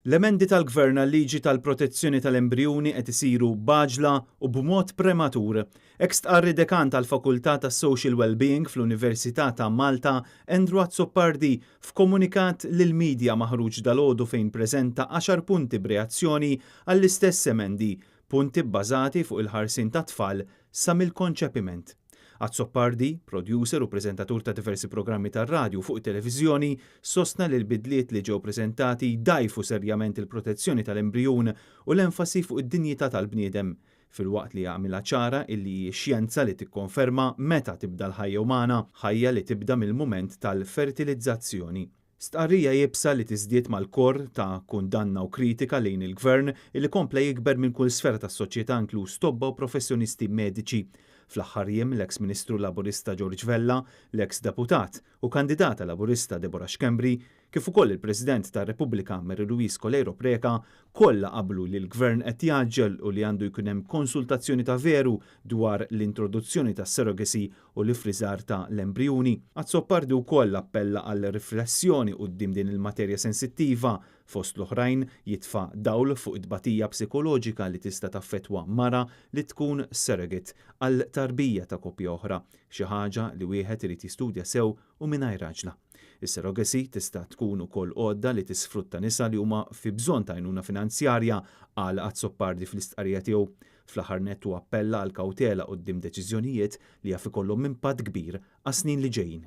L-emendi tal-Gvern għal-liġi tal-protezzjoni tal-embrijuni qed isiru b'għaġla u b'mod prematur. Hekk stqarr id-Dekan tal-Fakultà tas-Social Wellbeing fl-Università ta' Malta, Andrew Azzopardi, f'komunikat lill-media maħruġ dalgħodu fejn preżenta għaxar punti b'reazzjoni għall-istess emendi, punti bbażati fuq il-ħarsien tat-tfal sa mill-konċepiment. Azzopardi, producer u preżentatur ta' diversi programmi tar-radju u fuq it-televiżjoni, sostna li l-bidliet li ġew preżentati jdgħajfu serjament il-protezzjoni tal-embrijun u l-enfasi fuq id-dinjità tal-bniedem, filwaqt li għamilha ċara illi hi x-xjenza li tikkonferma meta tibda l-ħajja umana, ħajja li tibda mill-mument tal-fertilizzazzjoni. Stqarrija iebsa li tiżdied mal-kor ta' kundanna u kritika lejn il-Gvern illi kompla jikber minn kull sfera tas-soċjetà inkluż tobba u professjonisti mediċi. Fl-aħħar jiem l-eks Ministru Laburista George Vella, l-eks Deputat u kandidata Laburista Deborah Schembri kif ukoll il-President tar-Repubblika Mary Louise Coleiro Preca kollha qablu li l-Gvern qed jgħaġġel u li għandu jkun hemm konsultazzjoni ta' veru dwar l-introduzzjoni tas-surrogacy u l-iffriżar ta' l-embrijuni. Azzopardi wkoll appella għal riflessjoni quddiem din il-materja sensittiva, fost l-oħrajn jitfa' dawl fuq it-tbatija psikoloġika li tista' taffettwa mara li tkun surrogate għal tarbija ta' koppja oħra, xi ħaġa li wieħed irid jistudja sew u mingħajr għaġla. Is-surrogacy tista' tkun ukoll għodda li tisfrutta nisa li huma fi bżonn ta' għajnuna finanzjarja, qal Azzopardi fl-istqarrija tiegħu. Fl-aħħar nett hu appella għal kawtela quddiem deċiżjonijiet li jaf ikollhom impatt kbir għas-snin li ġejjin.